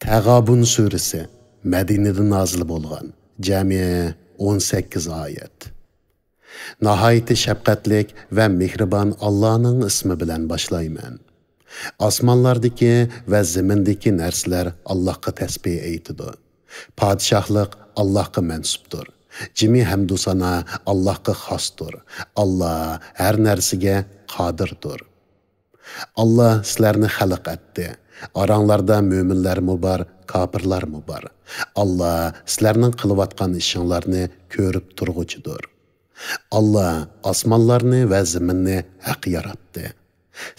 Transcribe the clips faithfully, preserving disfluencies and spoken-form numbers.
تەغابۇن سۈرىسى، مەدىنىدە نازىل بولغان، جەمئىي ئون سەككىز ئايەت. ناھايىتى شەپقەتلىك ۋە مېھرىبان ئاللانىڭ ئىسمى بىلەن باشلايمەن. ئاسمانلاردىكى ۋە زېمىندىكى نەرسىلەر ئاللاھقا تەسبىھ ئېيتىدۇ. پادىشاھلىق ئاللاھقا مەنسۇپتۇر. جىمى ھەمدۇسانا ئاللاھقا خاستۇر. ئاللا ھەر نەرسىگە قادىردۇر. ئاللا سىلەرنى خەلق ئەتتى. ئاراڭلاردا مۆمىنلەرمۇ بار، كاپىرلارمۇ بار. ئاللا سىلەرنىڭ قىلىۋاتقان ئىشىڭلارنى كۆرۈپ تۇرغۇچىدۇر. ئاللا ئاسمانلارنى ۋە زېمىننى ھەق ياراتتى.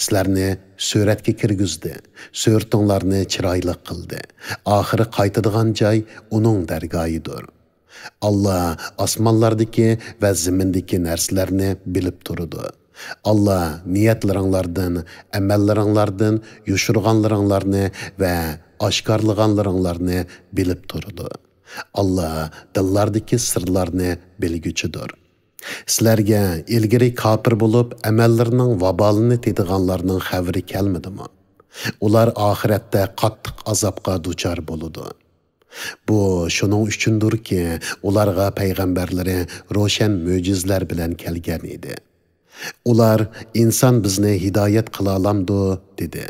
سىلەرنى سۈرەتكە كىرگۈزدى، سۈرىتىڭلارنى چىرايلىق قىلدى. ئاخىرى قايتىدىغان جاي ئۇنىڭ دەرگاھىدۇر. ئاللا ئاسمانلاردىكى ۋە زېمىندىكى نەرسىلەرنى بىلىپ تۇرىدۇ. ئاللا نىيەتلىرىڭلاردىن، ئەمەللىرىڭلاردىن، يوشۇرغانلىرىڭلارنى ۋە ئاشكارىلىغانلىرىڭلارنى بىلىپ تۇرىدۇ. ئاللا دىللاردىكى سىرلارنى بىلگۈچىدۇر. سىلەرگە ئىلگىرى كاپىر بولۇپ، ئەمەللىرىنىڭ ۋابالىنى تېتىغانلارنىڭ خەۋىرى كەلمىدىمۇ؟ ئۇلار ئاخىرەتتە قاتتىق ئازابقا دۇچار بولىدۇ. بۇ شۇنىڭ ئۈچۈندۇركى، ئۇلارغا پەيغەمبەرلىرى روشەن مۆجىزىلەر بىلەن كەلگەن ئىدى. ئۇلار، «ئىنسان بىزنى ھىدايەت قىلالامدۇ؟» دېدى.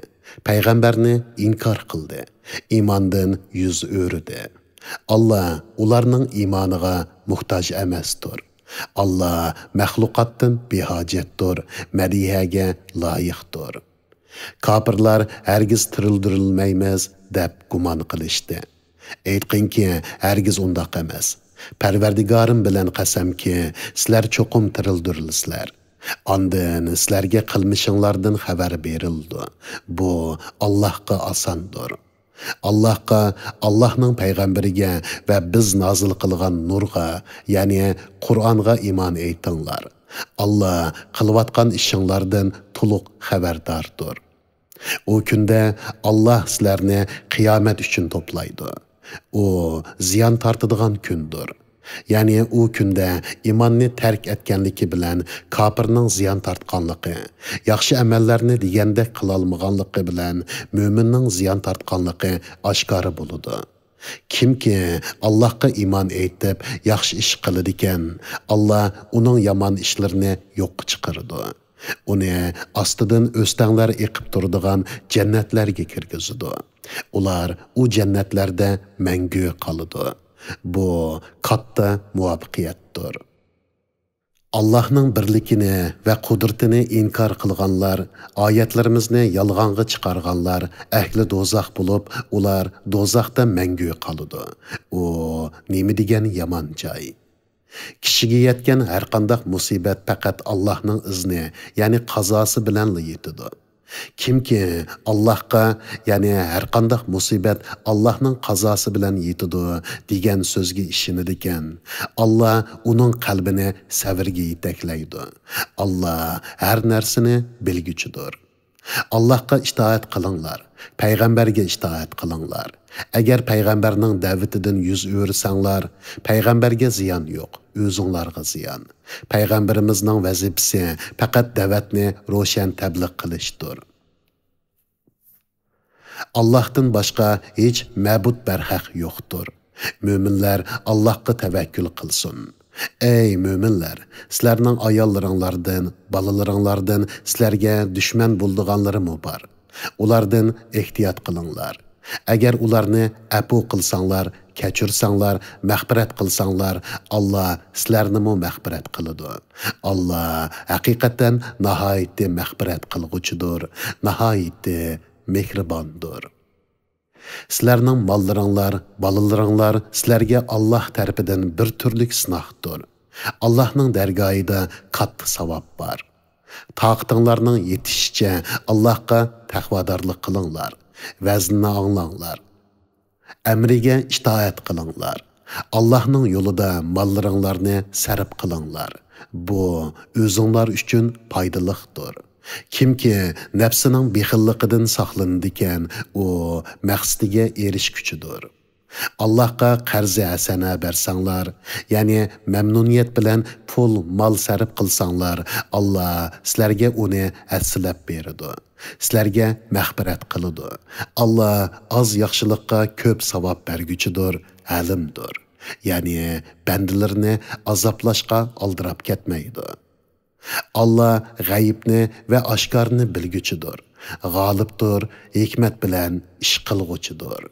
پەيغەمبەرنى ئىنكار قىلدى. ئىماندىن يۈز ئۆرۈدى. ئاللا ئۇلارنىڭ ئىمانىغا موھتاج ئەمەستۇر. ئاللا مەخلۇقاتتىن بىھاجەتتۇر، مەدھىيەگە لايىقتۇر. كاپىرلار «ھەرگىز تىرىلدۈرۈلمەيمىز» دەپ گۇمان قىلىشتى. ئېيتقىنكى، ھەرگىز ئۇنداق ئەمەس. پەرۋەردىگارىم بىلەن قەسەمكى، سىلەر چوقۇم تىرىلدۈرۈلىسىلەر. ئاندىن سىلەرگە قىلمىشىڭلاردىن خەۋەر بېرىلىدۇ. بۇ ئاللاھقا ئاساندۇر. ئاللاھقا، ئاللاھنىڭ پەيغەمبىرىگە ۋە بىز نازىل قىلغان نۇرغا، يەنى قۇرئانغا ئىمان ئېيتىڭلار. ئاللا قىلىۋاتقان ئىشىڭلاردىن تولۇق خەۋەرداردۇر. ئۇ كۈندە ئاللا سىلەرنى قىيامەت ئۈچۈن توپلايدۇ. ئۇ زىيان تارتىدىغان كۈندۇر. يەنى ئۇ كۈندە ئىماننى تەرك ئەتكەنلىكى بىلەن كاپىرنىڭ زىيان تارتقانلىقى، ياخشى ئەمەللەرنى دېگەندەك قىلالمىغانلىقى بىلەن مۆمىننىڭ زىيان تارتقانلىقى ئاشكارا بولىدۇ. كىمكى ئاللاھقا ئىمان ئېيتىپ، ياخشى ئىش قىلىدىكەن، ئاللا ئۇنىڭ يامان ئىشلىرىنى يوققا چىقىرىدۇ. ئۇنى ئاستىدىن ئۆستەڭلەر ئېقىپ تۇرىدىغان جەننەتلەرگە كىرگۈزىدۇ. ئۇلار ئۇ جەننەتلەردە مەڭگۈ قالىدۇ. بۇ كاتتا مۇۋەپپەقىيەتتۇر. ئاللاھنىڭ بىرلىكىنى ۋە قۇدرىتىنى ئىنكار قىلغانلار، ئايەتلىرىمىزنى يالغانغا چىقارغانلار ئەھلى دوزاخ بولۇپ، ئۇلار دوزاختا مەڭگۈ قالىدۇ. ئۇ نېمە دېگەن يامان جاي! كىشىگە يەتكەن ھەرقانداق مۇسىبەت پەقەت ئاللاھنىڭ ئىزنى، يەنى قازاسى بىلەنلا يېتىدۇ. كىمكى ئاللاھقا، يەنى ھەرقانداق مۇسىبەت ئاللاھنىڭ قازاسى بىلەن يېتىدۇ دېگەن سۆزگە ئىشىنىدىكەن، ئاللا ئۇنىڭ قەلبىنى سەۋرگە يېتەكلەيدۇ. ئاللا ھەر نەرسىنى بىلگۈچىدۇر. ئاللاھقا ئىتائەت قىلىڭلار، پەيغەمبەرگە ئىتائەت قىلىڭلار. ئەگەر پەيغەمبەرنىڭ دەۋىتىدىن يۈز ئۆرۈسەڭلار، پەيغەمبەرگە زىيان يوق، ئۆزۈڭلارغا زىيان. پەيغەمبىرىمىزنىڭ ۋەزىپىسى پەقەت دەۋەتنى روشەن تەبلىغ قىلىشتۇر. ئاللاھتىن باشقا ھېچ مەبۇد بەرھەق يوقتۇر. مۆمىنلەر ئاللاھقا تەۋەككۈل قىلسۇن. ئەي مۆمىنلەر، سىلەرنىڭ ئاياللىرىڭلاردىن، بالىلىرىڭلاردىن سىلەرگە دۈشمەن بولىدىغانلىرىمۇ بار. ئۇلاردىن ئېھتىيات قىلىڭلار. ئەگەر ئۇلارنى ئەپۇ قىلساڭلار، كەچۈرسەڭلار، مەغپىرەت قىلساڭلار، ئاللا سىلەرنىمۇ مەغپىرەت قىلىدۇ. ئاللا ھەقىقەتەن ناھايىتى مەغپىرەت قىلغۇچىدۇر، ناھايىتى مېھرىباندۇر. سىلەرنىڭ ماللىرىڭلار، بالىلىرىڭلار سىلەرگە ئاللا تەرىپىدىن بىر تۈرلۈك سىناقتۇر. ئاللانىڭ دەرگاھىدا كاتتا ساۋاب بار. تاقىتىڭلارنىڭ يېتىشىچە ئاللاغا تەقۋادارلىق قىلىڭلار، ۋەزنىنى ئاڭلاڭلار. ئەمرىگە ئىتائەت قىلىڭلار. ئاللاھنىڭ يولىدا ماللىرىڭلارنى سەرپ قىلىڭلار. بۇ ئۆزۈڭلار ئۈچۈن پايدىلىقتۇر. كىمكى نەپسىنىڭ بېخىللىقىدىن ساقلىنىدىكەن، ئۇ مەقسىتىگە ئېرىشكۈچىدۇر. ئاللاھقا قەرزى ھەسەنە بەرسەڭلار، يەنى مەمنۇنىيەت بىلەن پۇل، مال سەرپ قىلساڭلار، ئاللا سىلەرگە ئۇنى ھەسسىلەپ بېرىدۇ. سىلەرگە مەغپىرەت قىلىدۇ. ئاللا ئاز ياخشىلىققا كۆپ ساۋاب بەرگۈچىدۇر، ھەلىمدۇر. يەنى بەندىلىرىنى ئازابلاشقا ئالدىراپ كەتمەيدۇ. ئاللا غەيىبنى ۋە ئاشكارىنى بىلگۈچىدۇر، غالىبتۇر، ھېكمەت بىلەن ئىش قىلغۇچىدۇر.